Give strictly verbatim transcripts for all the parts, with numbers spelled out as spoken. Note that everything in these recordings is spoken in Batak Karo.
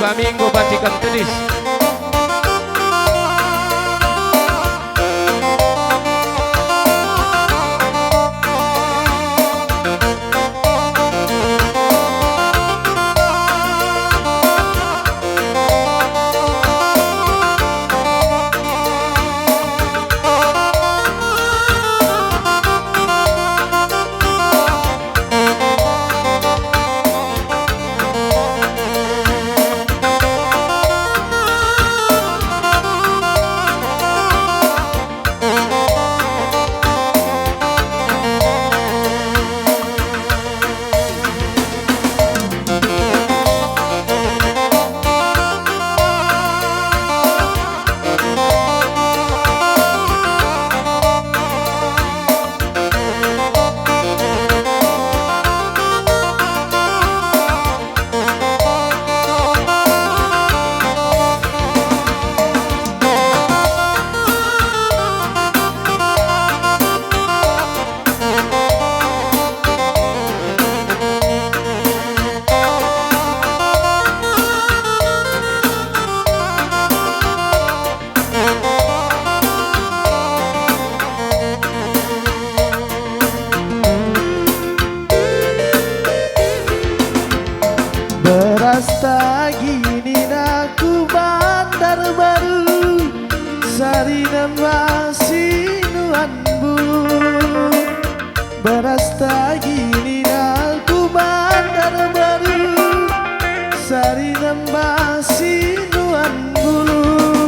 Kami enggo banci kam tedis. Beras tagi nina ku Bandarbaru, sari nembah si nuan bulu. Beras tagi nina ku Bandarbaru, sari nembah si nuan bulu.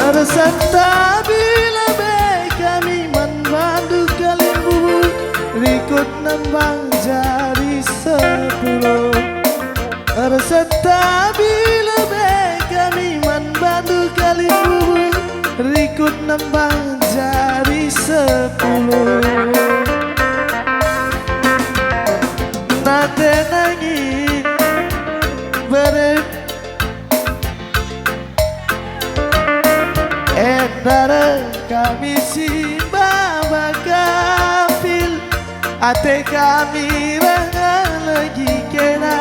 Ersentabi lebe kami man bandu kalimbubu, rikut nembah jari sepuluh. Ersentabi lebe kami man bandu kalimbubu, rikut nembah jari sepuluh. Nate nangin bere Enda reh kami si maba kampil, ate kami reh ngelegi kena.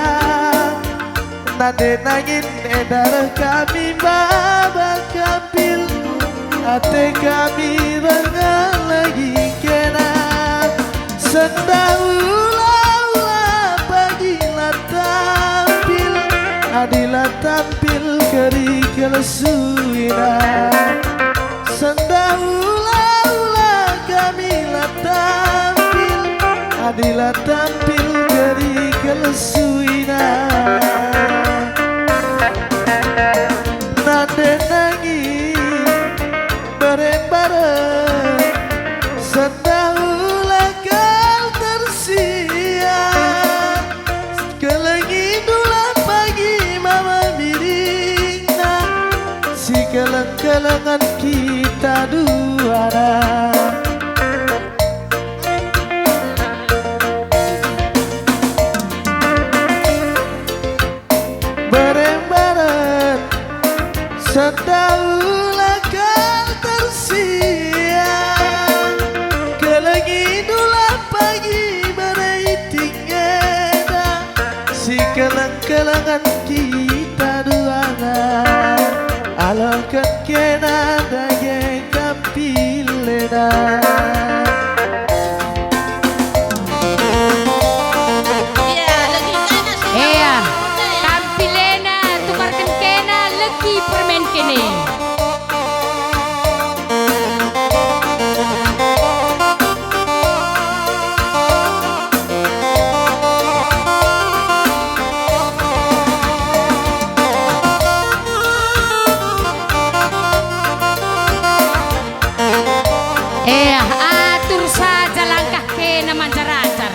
Nande nangin enda reh kami maba kampil, ate kami reh ngelegi kena. Sendah ula-ula pagi la tampil, adi la tampil kerikil suina. Sendah ula-ula kami la tampil, adi la tampil kerikil suina. Nande nangin bareng-bareng, sendah ula kal tersiang. Kelengindulah pagi maba biringna, sikeleng-kelengen kita duana. Bareng-bareng sendah ula kal tersiang. Kelengindulah pagi bere itik enda, sikeleng-kelengen kita duana. Aloken kena dage kampil enda. Iya, legi kena si Iya, kampil ena, tukarken kena legi permen kene. Eh, atur saja langkah kena manjar-anjar.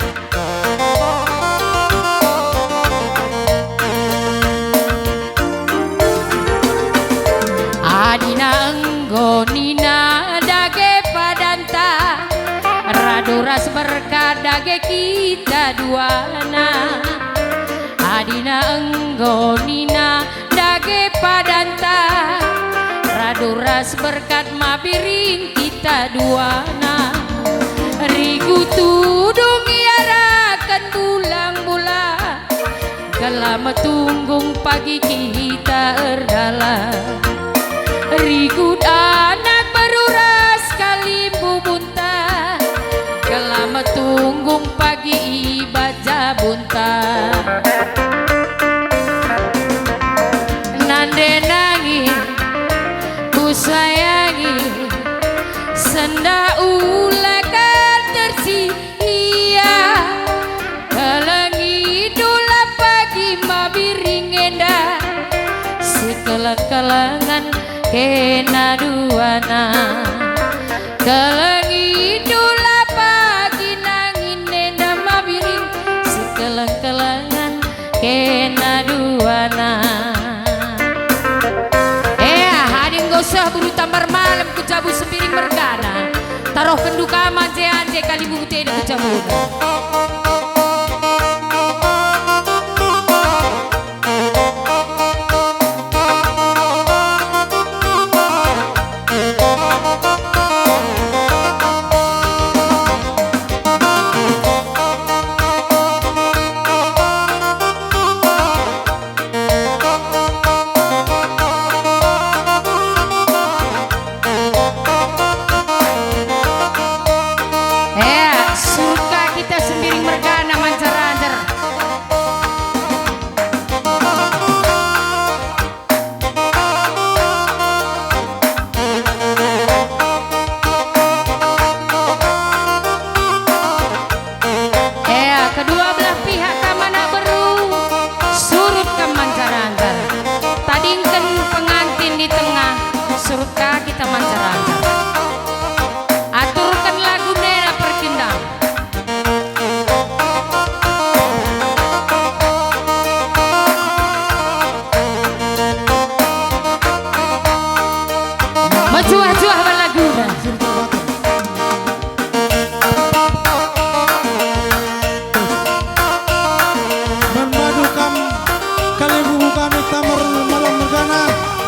Adina enggo nina dage padanta, radu ras berkat dage kita duana. Adina enggo nina dage padanta, radu ras berkat mabiring kita duana. Rigu tudung iaraken bulang-bulang, gelah Metunggung pagi kita erdalan, rikut anak beru ras kalimbubunta, gelah metunggung pagi i bas jabunta. Nande nangin kusayangi, sendah ulaken tersi ia, kelengidulah pagi Mabiring enda, sikeleng-kelengen kena duana. Kelengidulah pagi nangin enda Mabiring, sikeleng-kelengen kena duana. Eh, adi enggo seh buru tambar malem ku jabu Sembiring mergana, tarohkenndu kam anje-anje kalimbubunta ku jabuna. Eh, surut ka kita Sembiring mergana manjar-anjar. Ea, kedua belah pihak kam anak beru, surut kam manjar-anjar. Tadingken pengantin di tengah, surut ka kita manjar-anjar. Aturken lagu nena perkindang. Mejuah-juah balaguna. Man badu kam kalimbubu kami tambar malem mergana,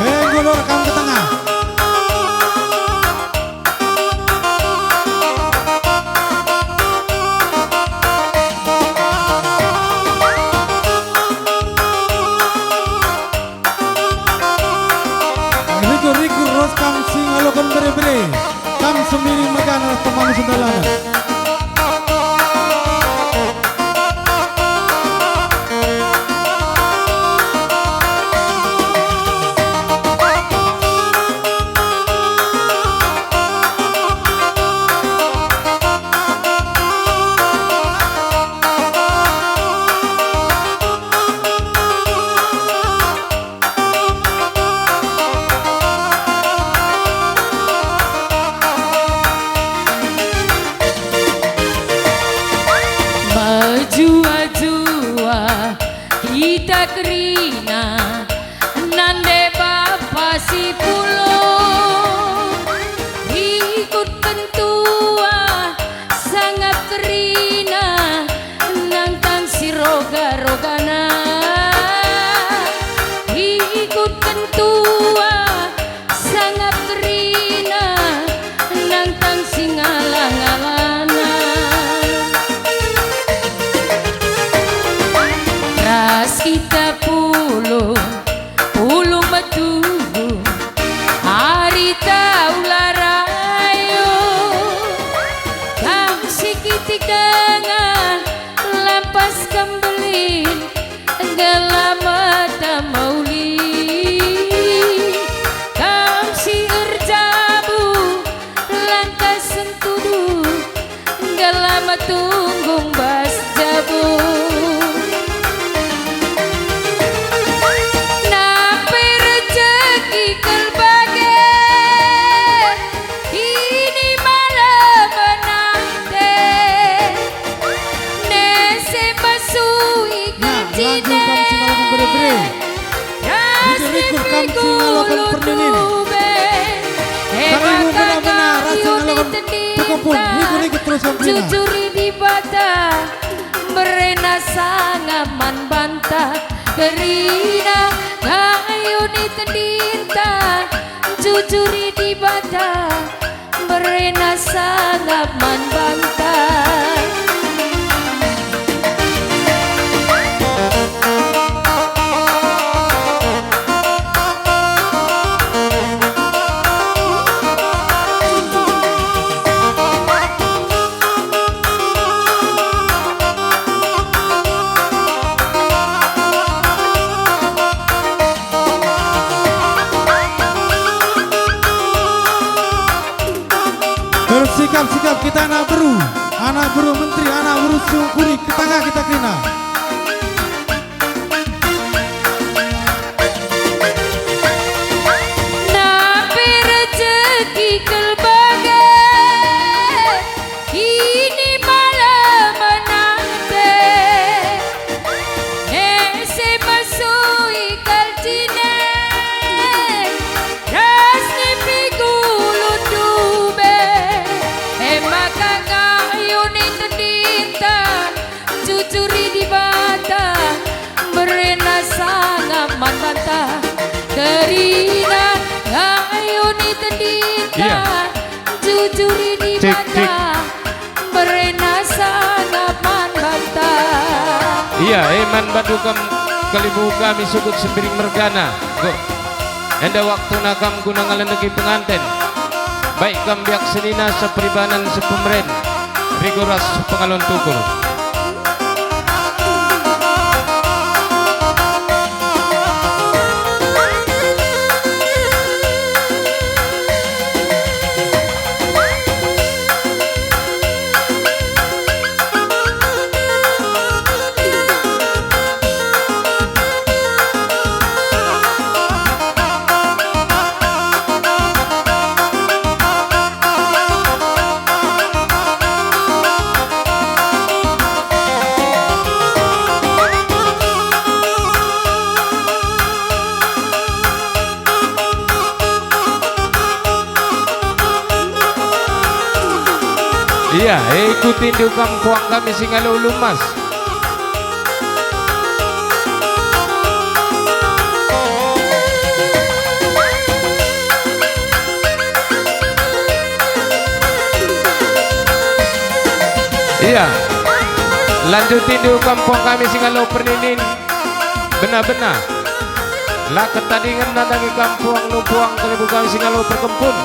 enggo lor kam ke tengah. Rikur-rikur ras kam si ngaloken bere-bere, kam Sembiring mergana ras pemanu sendalanen. Mejuah-juah kita kerina, nande bapa si pulo, ikutken tuah sangap kerina, nangtang si roga-rogana. Ikutken tuah sangap kerina, nangtang si ngala-ngalana. Ras kita pulung, pulung metubu, ari tau la rayo. Kam si kitik denga, lampas kembelin, gelah mata mauli. Kam si erjabu, langkas sentudu, gelah metunggung bas jabu. Nape rejeki kal bage, ini malam benante. Nese mesui. Nah, lagu kam si ngaloken bere-bere. Rikur-rikur kam si ngaloken perninin. Kami mubena-bena ras si ngaloken perkempun. Rikur-rikur terus kam kerina. Jujuri Dibata, mberena sangap man banta. Kerina ngayuni tendinta, jujuri Dibata, mberena sangap man banta. Sikap-sikap kita anak beru, anak beru menteri, anak beru Sungkuri, ketangga kita kerina. Nape rejeki kal bage, ini malah menante. Ese mesui kal jine, ras nipi gulun dube. E maka ngayuni tendinta, jujuri Dibata, mberena sangap man banta. Kerina ngayuni tendinta, iya, jujuri Dibata, cik, cik. Mberena sangap man banta. Iya, e man bandu kam kalimbubu kami Sukut Sembiring mergana. Go. Enda waktuna kam guna ngaleneki penganten. Baik kam biak senina, seperibanan, sepemeren, rigo ras pengalon tukur. Iya, e, ikutindu kam puang kami si ngalo ulu emas. Iya. Lanjutindu kam puang kami si ngalo perninin. Bena-bena. La ketadingen nandangi kam puang nu puang kalimbubu kami si ngalo perkempun.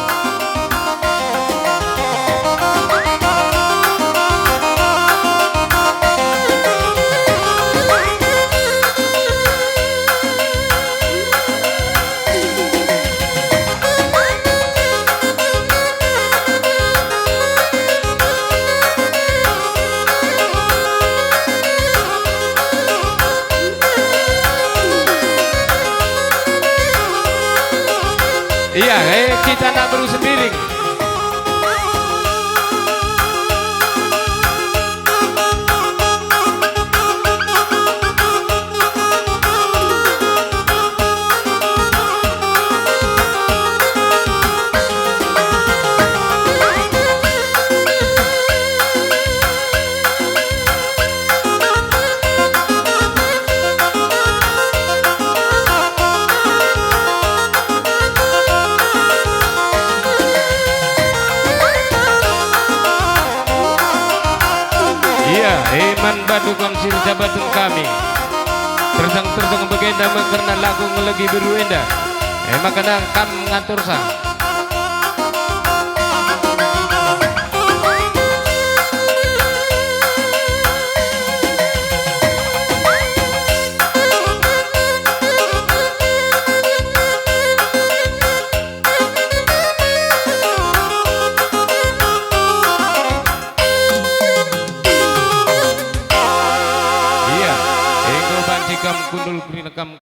Iya, eh, kita anak beru Sembiring. Iya, e man bandu kam si njabaten kami. Terjeng-terjeng bagenda me kerna lagu ngelegi beru enda. E maka kam ngatursa. Iya, enggo banci kam kundul kerina kam.